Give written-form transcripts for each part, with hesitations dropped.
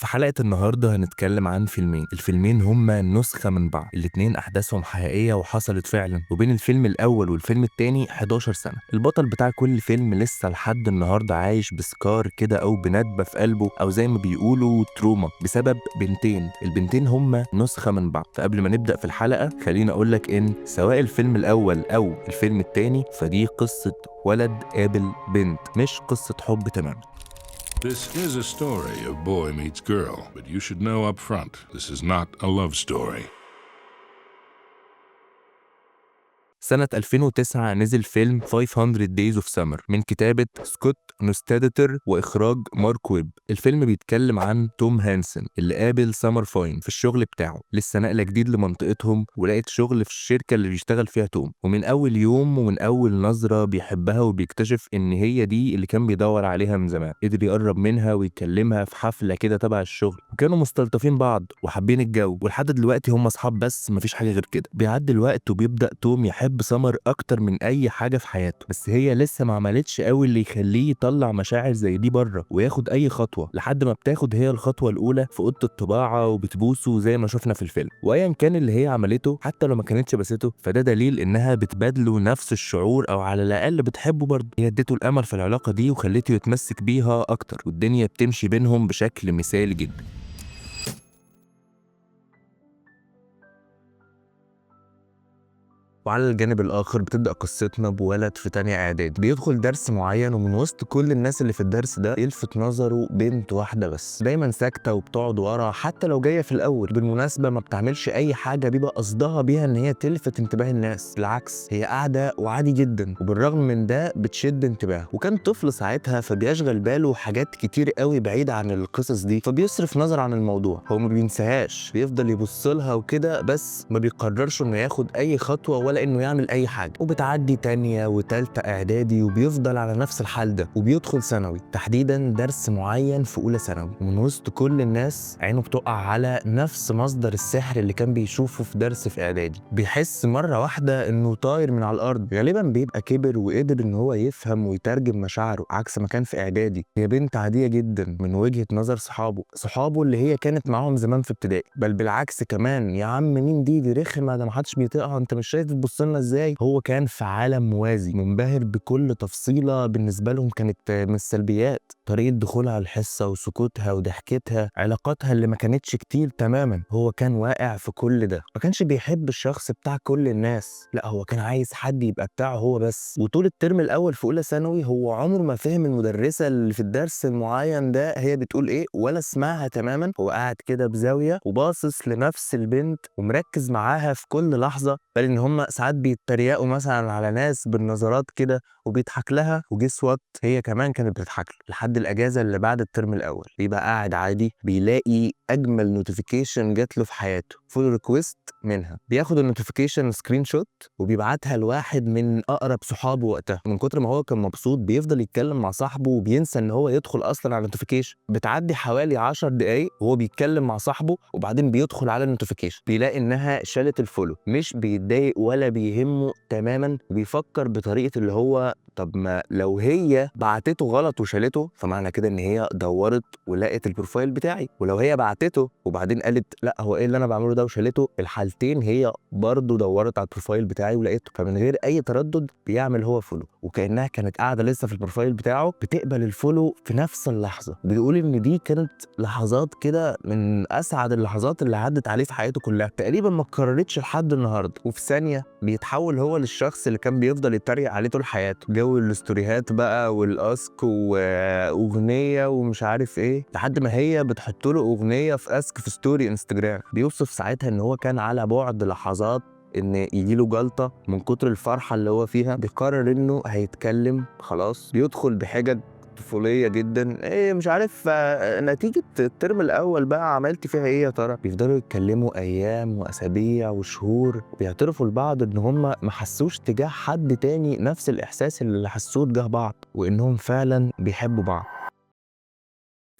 في حلقة النهاردة هنتكلم عن فيلمين. الفيلمين هما نسخة من بعض، الاتنين أحداثهم حقيقية وحصلت فعلا، وبين الفيلم الأول والفيلم التاني 11 سنة. البطل بتاع كل فيلم لسه لحد النهاردة عايش ب scar كده أو بندبة في قلبه، أو زي ما بيقولوا trauma، بسبب بنتين. البنتين هما نسخة من بعض. فقبل ما نبدأ في الحلقة خليني أقولك إن سواء الفيلم الأول أو الفيلم التاني فدي قصة ولد قابل بنت، مش قصة حب تماما. This is a story of boy meets girl, but you should know up front, this is not a love story. سنة 2009 نزل فيلم 500 Days of Summer من كتابة سكوت نوستادتر وإخراج مارك ويب. الفيلم بيتكلم عن توم هانسن اللي قابل سمر فاين في الشغل بتاعه، لسه نقلة جديد لمنطقتهم ولقيت شغل في الشركة اللي بيشتغل فيها توم، ومن أول يوم ومن أول نظرة بيحبها وبيكتشف إن هي دي اللي كان بيدور عليها من زمان. قدر يقرب منها ويكلمها في حفلة كده تبع الشغل، وكانوا مستلطفين بعض وحابين الجو، ولحد دلوقتي هم أصحاب بس مفيش حاجة غير كده. بيعدي الوقت وبيبدأ توم يحب سمر اكتر من اي حاجة في حياته، بس هي لسه ما عملتش قوي اللي يخليه يطلع مشاعر زي دي بره وياخد اي خطوة، لحد ما بتاخد هي الخطوة الاولى في اوضة الطباعة وبتبوسه زي ما شفنا في الفيلم. وايا كان اللي هي عملته، حتى لو ما كانتش بسته، فده دليل انها بتبادله نفس الشعور او على الاقل بتحبه برضه. هي اديته الامل في العلاقة دي وخلته يتمسك بيها اكتر، والدنيا بتمشي بينهم بشكل مثالي جدا. وعلى الجانب الآخر بتبدأ قصتنا بولد في تانية إعدادي بيدخل درس معين، ومن وسط كل الناس اللي في الدرس ده يلفت نظره بنت واحدة بس، دايما ساكتة وبتقعد ورا حتى لو جاية في الأول. بالمناسبة ما بتعملش أي حاجة بيبقى قصدها بيها إن هي تلفت انتباه الناس، بالعكس هي قاعدة وعادي جدا، وبالرغم من ده بتشد انتباهه. وكان طفل ساعتها فبيشغل باله حاجات كتير قوي بعيدة عن القصص دي، فبيصرف نظر عن الموضوع. هو ما بينساهاش، بيفضل يبص لها وكده، بس ما بيقررش إنه ياخد أي خطوة ولا انه يعمل اي حاجة. وبتعدي تانية وتالتة اعدادي وبيفضل على نفس الحال ده، وبيدخل ثانوي، تحديدا درس معين في اولى ثانوي، ومن وسط كل الناس عينه بتقع على نفس مصدر السحر اللي كان بيشوفه في درس في اعدادي. بيحس مرة واحدة انه طاير من على الارض. غالبا بيبقى كبر وقدر ان هو يفهم ويترجم مشاعره عكس ما كان في اعدادي. هي بنت عادية جدا من وجهه نظر صحابه اللي هي كانت معاهم زمان في ابتدائي، بل بالعكس كمان، يا عم مين دي رخمة، ده محدش بيطيقها، انت مش شايف بتبص لنا ازاي. هو كان في عالم موازي، منبهر بكل تفصيله بالنسبة لهم كانت من السلبيات، طريقه دخولها الحصة وسكوتها وضحكتها، علاقاتها اللي ما كانتش كتير تماما. هو كان واقع في كل ده، ما كانش بيحب الشخص بتاع كل الناس، لا هو كان عايز حد يبقى بتاعه هو بس. وطول الترم الاول في اولى ثانوي هو عمره ما فهم المدرسة اللي في الدرس المعين ده هي بتقول ايه ولا سمعها تماما. هو قاعد كده بزاوية وباصص لنفس البنت ومركز معاها في كل لحظة، بل ان هم ساعات بيتريقوا مثلا على ناس بالنظرات كده وبيضحك لها، و guess what هي كمان كانت بتضحك له. لحد الاجازة اللي بعد الترم الاول بيبقى قاعد عادي، بيلاقي اجمل notification جات له في حياته، follow request منها. بياخد ال notification screenshot وبيبعتها لواحد من اقرب صحابه وقتها. من كتر ما هو كان مبسوط بيفضل يتكلم مع صاحبه وبينسى ان هو يدخل اصلا على ال notification. بتعدي حوالي 10 دقايق وهو بيتكلم مع صاحبه، وبعدين بيدخل على ال notification بيلاقي انها شالت ال follow. مش بيتضايق ولا بيهمه تماما، وبيفكر بطريقة اللي هو طب ما لو هي بعتته غلط وشالته فمعنى كده ان هي دورت ولقت ال profile بتاعي، ولو هي بعتته وبعدين قالت لا هو ايه اللي انا بعمله ده وشالته، الحالتين هي برضو دورت على ال profile بتاعي ولقيته. فمن غير اي تردد بيعمل هو follow، وكانها كانت قاعدة لسه في ال profile بتاعه بتقبل ال follow في نفس اللحظة. بيقول ان دي كانت لحظات كده من اسعد اللحظات اللي عدت عليه في حياته كلها، تقريبا ما اتكررتش لحد النهارده. وفي ثانية بيتحول هو للشخص اللي كان بيفضل يتريق عليه طول حياته، جو الاستوريهات بقى وال ask واغنيه ومش عارف ايه، لحد ما هي بتحط له اغنية في ask في story انستجرام. بيوصف ساعتها ان هو كان على بعد لحظات ان يجيله جلطة من كتر الفرحة اللي هو فيها. بيقرر انه هيتكلم خلاص، بيدخل بحجج طفوليه جدا، ايه مش عارف نتيجة الترم الاول بقى عملت فيها ايه يا ترى. بيفضلوا يتكلموا ايام واسابيع وشهور، وبيعترفوا لبعض ان هم ما حسوش تجاه حد تاني نفس الاحساس اللي حسوه تجاه بعض، وانهم فعلا بيحبوا بعض.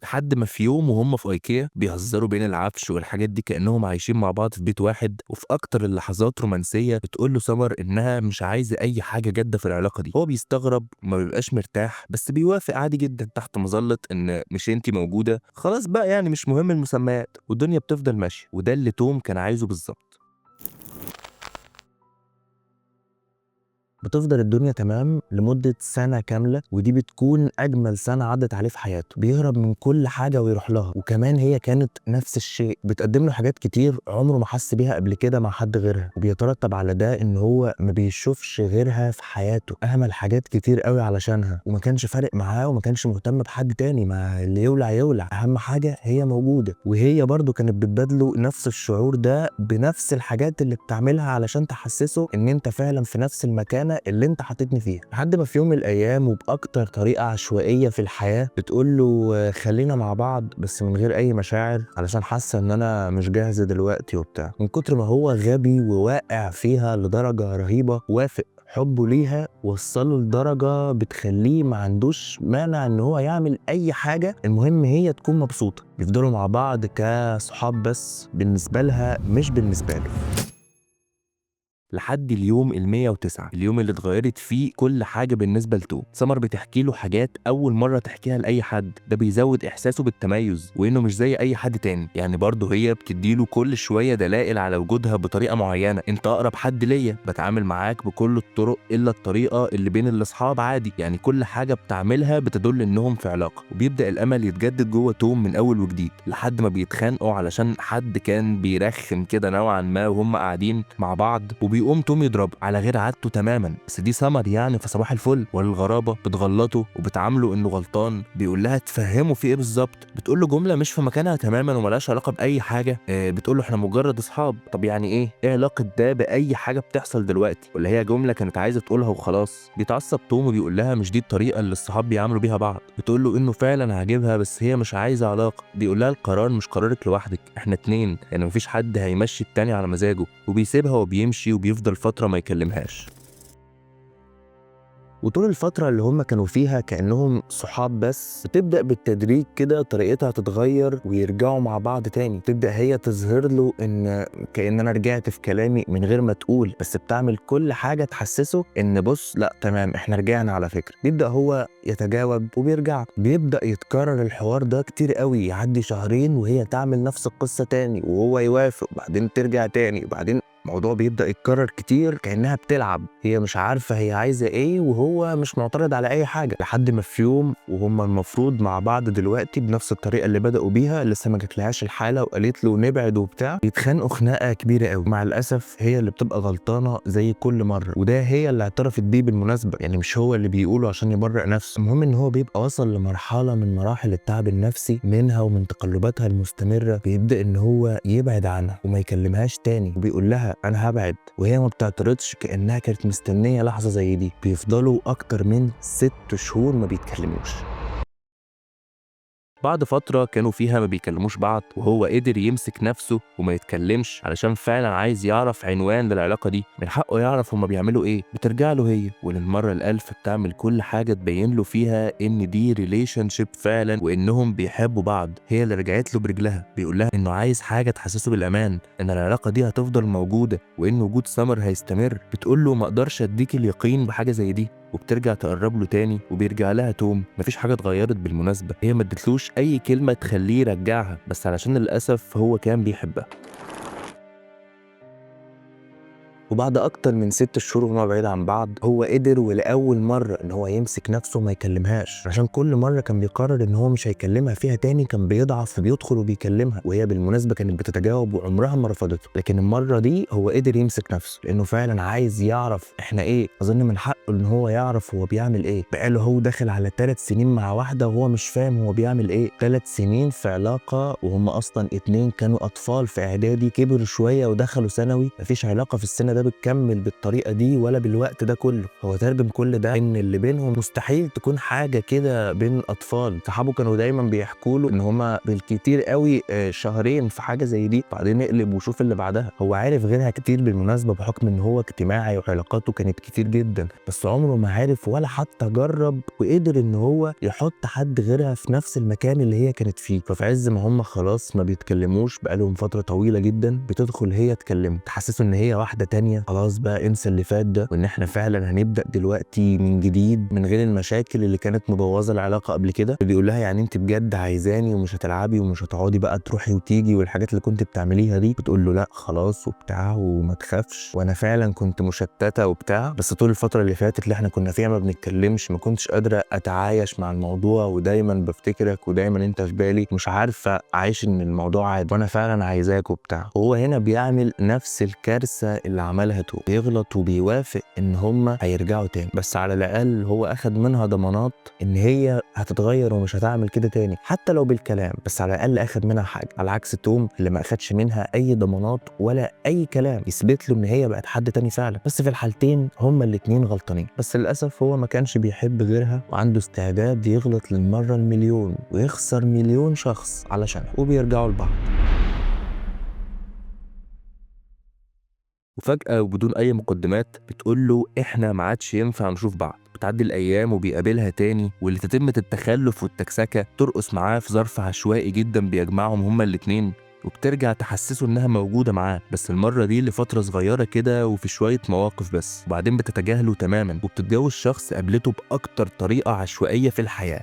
لحد ما في يوم وهم في ايكيا بيهزروا بين العفش والحاجات دي كانهم عايشين مع بعض في بيت واحد، وفي اكتر اللحظات رومانسية بتقول له سمر انها مش عايزه اي حاجة جاده في العلاقة دي. هو بيستغرب وما بيبقاش مرتاح، بس بيوافق عادي جدا تحت مظلة ان مش انت موجودة خلاص بقى، يعني مش مهم المسميات، والدنيا بتفضل ماشية. وده اللي توم كان عايزه بالظبط. بتفضل الدنيا تمام لمدة سنة كاملة، ودي بتكون أجمل سنة عدت عليه في حياته. بيهرب من كل حاجة ويروح لها، وكمان هي كانت نفس الشيء، بتقدم له حاجات كتير عمره ما حس بيها قبل كده مع حد غيرها، وبيترتب على ده إن هو ما بيشوفش غيرها في حياته. أهمل حاجات كتير قوي علشانها، وما كانش فارق معاه وما كانش مهتم بحد تاني، ما اللي يولع يولع، أهم حاجة هي موجودة. وهي برضو كانت بتبادله نفس الشعور ده بنفس الحاجات اللي بتعملها علشان تحسسه إن أنت فعلا في نفس المكان اللي انت حاططني فيها. لحد ما في يوم من الايام وباكتر طريقه عشوائية في الحياة بتقول له خلينا مع بعض بس من غير اي مشاعر، علشان حاسه ان انا مش جاهزة دلوقتي وبتاع. من كتر ما هو غبي وواقع فيها لدرجة رهيبة، وافق. حبه ليها وصله لدرجة بتخليه ما عندوش مانع ان هو يعمل اي حاجة، المهم هي تكون مبسوطة. بيفضلوا مع بعض كصحاب بس بالنسبة لها مش بالنسبة له. لحد اليوم ال109، اليوم اللي اتغيرت فيه كل حاجة بالنسبة لتوم. سمر بتحكي له حاجات اول مرة تحكيها لاي حد، ده بيزود احساسه بالتميز وانه مش زي اي حد تاني. يعني برضه هي بتديله كل شوية دلائل على وجودها بطريقة معينة، انت اقرب حد ليا، بتعامل معاك بكل الطرق الا الطريقة اللي بين الاصحاب عادي، يعني كل حاجة بتعملها بتدل انهم في علاقة. وبيبدا الامل يتجدد جوه توم من اول وجديد، لحد ما بيتخانقوا علشان حد كان بيرخم كده نوعا ما وهم قاعدين مع بعض، وبيقوم توم يضربه على غير عادته تماما. بس دي سمر يعني، فصباح الفل. والغرابه بتغلطه وبتعامله انه غلطان، بيقول لها تفهمه في ايه بالظبط، بتقول له جملة مش في مكانها تماما وملهاش علاقة باي حاجة. بتقول له احنا مجرد اصحاب. طب يعني ايه؟ ايه علاقة ده باي حاجة بتحصل دلوقتي؟ ولا هي جملة كانت عايزه تقولها وخلاص. بيتعصب توم وبيقول لها مش دي الطريقة اللي الصحاب بيعاملوا بيها بعض. بتقول له انه فعلا عاجبها بس هي مش عايزه علاقة. بيقول لها القرار مش قرارك لوحدك، احنا اتنين، يعني مفيش حد هيمشي التاني على مزاجه. وبيسيبها وبيمشي وبيفضل فترة ما يكلمهاش. وطول الفترة اللي هم كانوا فيها كأنهم صحاب بس، بتبدأ بالتدريج كده طريقتها تتغير ويرجعوا مع بعض تاني. تبدأ هي تظهر له إن كأن أنا رجعت في كلامي من غير ما تقول، بس بتعمل كل حاجة تحسسه إن بص لا تمام إحنا رجعنا على فكرة. بيبدأ هو يتجاوب وبيرجع. بيبدأ يتكرر الحوار ده كتير قوي، يعدي شهرين وهي تعمل نفس القصة تاني وهو يوافق، وبعدين ترجع تاني، وبعدين الموضوع بيبدأ يتكرر كتير كأنها بتلعب، هي مش عارفة هي عايزة ايه وهو مش معترض على اي حاجة. لحد ما في يوم وهم المفروض مع بعض دلوقتي بنفس الطريقة اللي بدأوا بيها، لسه ما جاتلهاش الحالة وقالت له نبعد وبتاع، بيتخانقوا خناقة كبيرة قوي. مع الأسف هي اللي بتبقى غلطانة زي كل مرة، وده هي اللي اعترفت بيه بالمناسبة، يعني مش هو اللي بيقوله عشان يبرئ نفسه. المهم ان هو بيبقى وصل لمرحلة من مراحل التعب النفسي منها ومن تقلباتها المستمرة، بيبدأ ان هو يبعد عنها وما يكلمهاش تاني، وبيقول لها انا هبعد، وهي ما بتعترضش كانها كانت مستنيه لحظة زي دي. بيفضلوا اكتر من 6 شهور ما بيتكلموش. بعد فترة كانوا فيها ما بيكلموش بعض، وهو قدر يمسك نفسه وما يتكلمش علشان فعلا عايز يعرف عنوان للعلاقة دي، من حقه يعرف هما بيعملوا ايه. بترجع له هي، وللمرة الألف بتعمل كل حاجة تبين له فيها ان دي relationship فعلا وانهم بيحبوا بعض. هي اللي رجعت له برجلها، بيقول لها انه عايز حاجة تحسسه بالأمان، ان العلاقة دي هتفضل موجودة وان وجود سمر هيستمر. بتقول له ما اقدرش اديك اليقين بحاجة زي دي، وبترجع تقرب له تاني وبيرجع لها توم. مفيش حاجة اتغيرت بالمناسبة، هي ما ادتلوش اي كلمة تخليه يرجعها، بس علشان للاسف هو كان بيحبها. وبعد أكتر من 6 شهور وهما بعيد عن بعض، هو قدر ولأول مرة إن هو يمسك نفسه وما يكلمهاش، عشان كل مرة كان بيقرر إن هو مش هيكلمها فيها تاني كان بيضعف فبيدخل وبيكلمها، وهي بالمناسبة كانت بتتجاوب وعمرها ما رفضته. لكن المرة دي هو قدر يمسك نفسه لأنه فعلا عايز يعرف إحنا إيه. أظن من حقه إن هو يعرف هو بيعمل إيه. بقاله هو داخل على 3 سنين مع واحدة وهو مش فاهم هو بيعمل إيه. 3 سنين في علاقة وهم أصلا 2 كانوا أطفال في إعدادي، كبروا شوية ودخلوا ثانوي، مفيش علاقة في السن ده ده بتكمل بالطريقة دي ولا بالوقت ده كله. هو ترجم كل ده ان اللي بينهم مستحيل تكون حاجة كده بين اطفال. صحابه كانوا دايما بيحكوا له ان هما بالكتير قوي شهرين في حاجة زي دي، بعدين اقلب وشوف اللي بعدها. هو عارف غيرها كتير بالمناسبة بحكم ان هو اجتماعي وعلاقاته كانت كتير جدا، بس عمره ما عرف ولا حتى جرب وقدر ان هو يحط حد غيرها في نفس المكان اللي هي كانت فيه. ففي عز ما هم خلاص ما بيتكلموش بقالهم فترة طويلة جدا، بتدخل هي تكلمه، تحسسه ان هي واحدة تانية، خلاص بقى انسى اللي فات ده، وان احنا فعلا هنبدا دلوقتي من جديد من غير المشاكل اللي كانت مبوظه العلاقة قبل كده. بيقول لها يعني انت بجد عايزاني ومش هتلعبي ومش هتقعدي بقى تروحي وتيجي والحاجات اللي كنت بتعمليها دي؟ بتقول له لا خلاص وبتاع وما تخافش، وانا فعلا كنت مشتتة وبتاع، بس طول الفترة اللي فاتت اللي احنا كنا فيها ما بنتكلمش ما كنتش قادرة اتعايش مع الموضوع، ودايما بفتكرك ودايما انت في بالي، مش عارفه اعيش ان الموضوع عادي، وانا فعلا عايزاك وبتاع. وهو هنا بيعمل نفس الكارثة اللي عملها توم، بيغلط وبيوافق ان هما هيرجعوا تاني، بس على الاقل هو اخد منها ضمانات ان هي هتتغير ومش هتعمل كده تاني حتى لو بالكلام، بس على الاقل اخد منها حاجة، على عكس توم اللي ما اخدش منها اي ضمانات ولا اي كلام يثبت له ان هي بقت حد تاني فعلا. بس في الحالتين هما الاتنين غلطانين، بس للاسف هو ما كانش بيحب غيرها وعنده استعداد يغلط للمرة المليون ويخسر مليون شخص علشانها، وبيرجعوا لبعض. وفجأة وبدون أي مقدمات بتقول له إحنا ما عادش ينفع نشوف بعض. بتعدي الأيام وبيقابلها تاني، واللي تتمة التخلف والتكسكة ترقص معاه في ظرف عشوائي جدا بيجمعهم هما الاتنين، وبترجع تحسسه إنها موجودة معاه، بس المرة دي لفترة صغيرة كده وفي شوية مواقف بس، وبعدين بتتجاهله تماما وبتتجوز شخص قابلته بأكتر طريقة عشوائية في الحياة.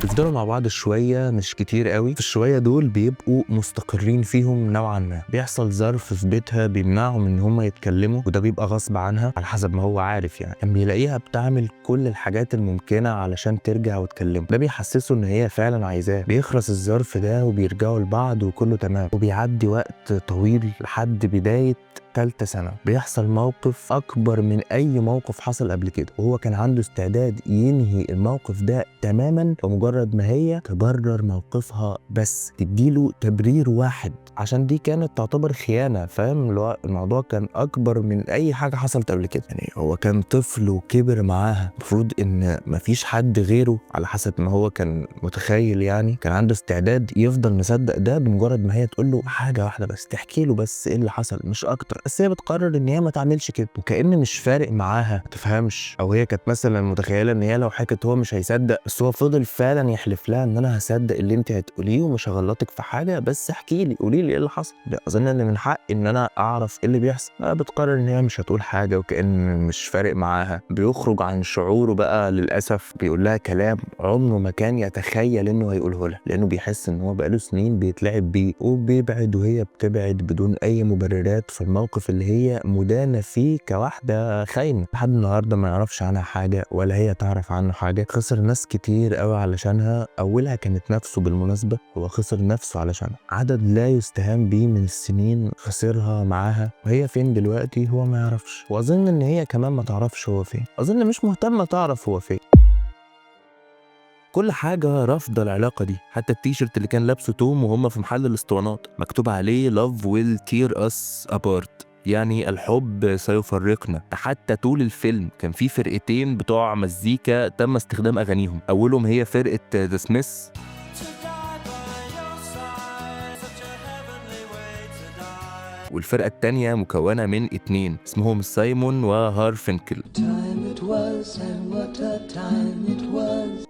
بيفضلوا مع بعض شوية مش كتير قوي، في الشوية دول بيبقوا مستقرين فيهم نوعا ما. بيحصل ظرف في بيتها بيمنعهم ان هم يتكلموا، وده بيبقى غصب عنها على حسب ما هو عارف يعني. كان بيلاقيها بتعمل كل الحاجات الممكنة علشان ترجع وتكلمه، ده بيحسسه ان هي فعلا عايزاه. بيخلص الظرف ده وبيرجعوا لبعض وكله تمام، وبيعدي وقت طويل لحد بداية تالتة سنة بيحصل موقف أكبر من أي موقف حصل قبل كده، وهو كان عنده استعداد ينهي الموقف ده تماما بمجرد ما هي تبرر موقفها، بس تديله تبرير واحد، عشان دي كانت تعتبر خيانة، فاهم؟ اللي هو الموضوع كان أكبر من أي حاجة حصلت قبل كده. يعني هو كان طفل وكبر معاها، المفروض إن مفيش حد غيره على حسب ما هو كان متخيل يعني، كان عنده استعداد يفضل مصدق ده بمجرد ما هي تقول له حاجة واحدة بس، تحكي له بس إيه اللي حصل مش أكتر. بس هي بتقرر ان هي ما تعملش كده، وكأن مش فارق معاها، ما تفهمش، او هي كانت مثلا متخيله ان هي لو حكت هو مش هيصدق، بس هو فضل فعلا يحلف لها ان انا هصدق اللي انت هتقوليه ومش هغلطك في حاجة، بس احكي لي، قولي لي ايه اللي حصل، ده اظن ان من حقي ان انا اعرف ايه اللي بيحصل. بتقرر ان هي مش هتقول حاجة وكأن مش فارق معاها. بيخرج عن شعوره بقى للاسف، بيقول لها كلام عمره ما كان يتخيل انه هيقوله لها، لانه بيحس ان هو بقاله سنين بيتلعب بيه، وبيبعد وهي بتبعد بدون اي مبررات في الموقف اللي هي مدانة فيه كواحدة خاينة. لحد النهاردة ما يعرفش عنها حاجة ولا هي تعرف عنه حاجة. خسر ناس كتير قوي علشانها، أولها كانت نفسه بالمناسبة، هو خسر نفسه علشانها. عدد لا يستهان بيه من السنين خسرها معاها، وهي فين دلوقتي هو ما يعرفش، وأظن إن هي كمان ما تعرفش هو فين، أظن مش مهتمة تعرف هو فين. كل حاجة رافضة العلاقة دي، حتى التيشيرت اللي كان لابسه توم وهم في محل الاسطوانات مكتوب عليه Love will tear us apart، يعني الحب سيفرقنا. حتى طول الفيلم كان في فرقتين بتوع مزيكا تم استخدام أغانيهم، أولهم هي فرقة The Smiths، والفرقة التانية مكونة من اتنين اسمهم سايمون وهارفنكل.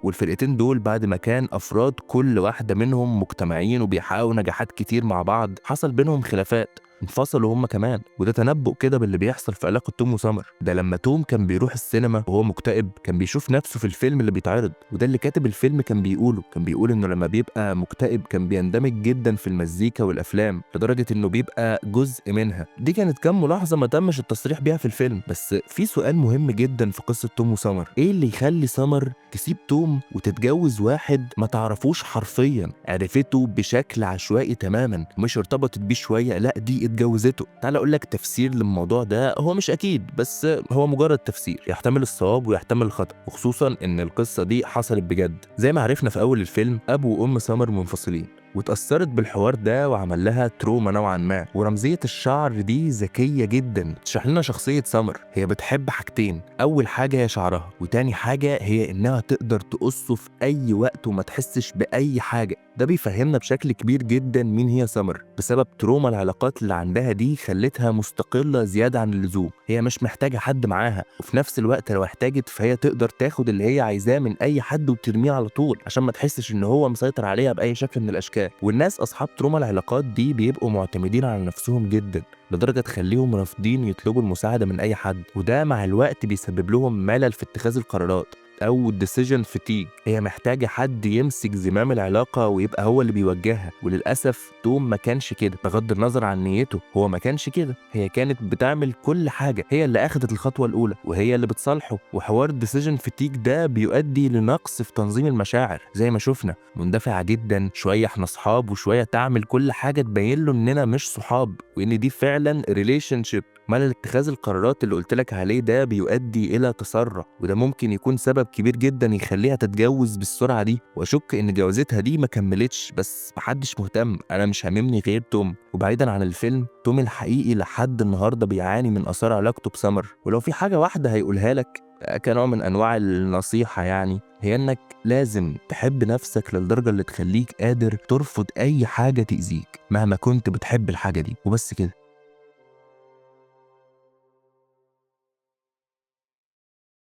والفرقتين دول بعد ما كان أفراد كل واحدة منهم مجتمعين وبيحققوا نجاحات كتير مع بعض، حصل بينهم خلافات، انفصلوا هم كمان. وده تنبؤ كده باللي بيحصل في علاقة توم وسمر. ده لما توم كان بيروح السينما وهو مكتئب كان بيشوف نفسه في الفيلم اللي بيتعرض، وده اللي كاتب الفيلم كان بيقوله، كان بيقول انه لما بيبقى مكتئب كان بيندمج جدا في المزيكا والافلام لدرجة انه بيبقى جزء منها. دي كانت كام ملاحظة ما تمش التصريح بيها في الفيلم. بس في سؤال مهم جدا في قصة توم وسمر، ايه اللي يخلي سمر تسيب توم وتتجوز واحد ما تعرفوش حرفيا، عرفته بشكل عشوائي تماما، مش ارتبطت بيه شوية، لا دي اتجوزته؟ تعال اقول لك تفسير للموضوع ده، هو مش اكيد بس هو مجرد تفسير يحتمل الصواب ويحتمل الخطأ، وخصوصا ان القصة دي حصلت بجد. زي ما عرفنا في اول الفيلم، ابو وام سمر منفصلين، واتأثرت بالحوار ده وعمل لها trauma نوعا ما. ورمزية الشعر دي ذكية جدا، تشرح لنا شخصية سمر. هي بتحب حاجتين، أول حاجة هي شعرها، وتاني حاجة هي إنها تقدر تقصه في أي وقت وما تحسش بأي حاجة. ده بيفهمنا بشكل كبير جدا مين هي سمر. بسبب trauma العلاقات اللي عندها دي خلتها مستقلة زيادة عن اللزوم، هي مش محتاجة حد معاها، وفي نفس الوقت لو احتاجت فهي تقدر تاخد اللي هي عايزاه من أي حد وترميه على طول عشان ما تحسش إن هو مسيطر عليها بأي شكل من الأشكال. والناس أصحاب trauma العلاقات دي بيبقوا معتمدين على نفسهم جدا لدرجة تخليهم رافضين يطلبوا المساعدة من أي حد، وده مع الوقت بيسبب لهم ملل في اتخاذ القرارات أو decision fatigue. هي محتاجة حد يمسك زمام العلاقة ويبقى هو اللي بيوجهها، وللأسف توم ما كانش كده. بغض النظر عن نيته هو ما كانش كده، هي كانت بتعمل كل حاجة، هي اللي أخدت الخطوة الأولى وهي اللي بتصالحه. وحوار decision fatigue ده بيؤدي لنقص في تنظيم المشاعر زي ما شفنا، مندفعة جدا، شوية احنا صحاب وشوية تعمل كل حاجة تبين له إننا مش صحاب وإن دي فعلا relationship. ملل اتخاذ القرارات اللي قلت لك عليه ده بيؤدي إلى تسرع، وده ممكن يكون سبب كبير جدا يخليها تتجوز بالسرعة دي. وأشك إن جوازتها دي ما كملتش، بس محدش مهتم، أنا مش هاممني غير توم. وبعيدا عن الفيلم، توم الحقيقي لحد النهارده بيعاني من آثار علاقته بسمر، ولو في حاجة واحدة هيقولها لك كنوع من أنواع النصيحة يعني، هي إنك لازم تحب نفسك للدرجة اللي تخليك قادر ترفض أي حاجة تأذيك مهما كنت بتحب الحاجة دي. وبس كده.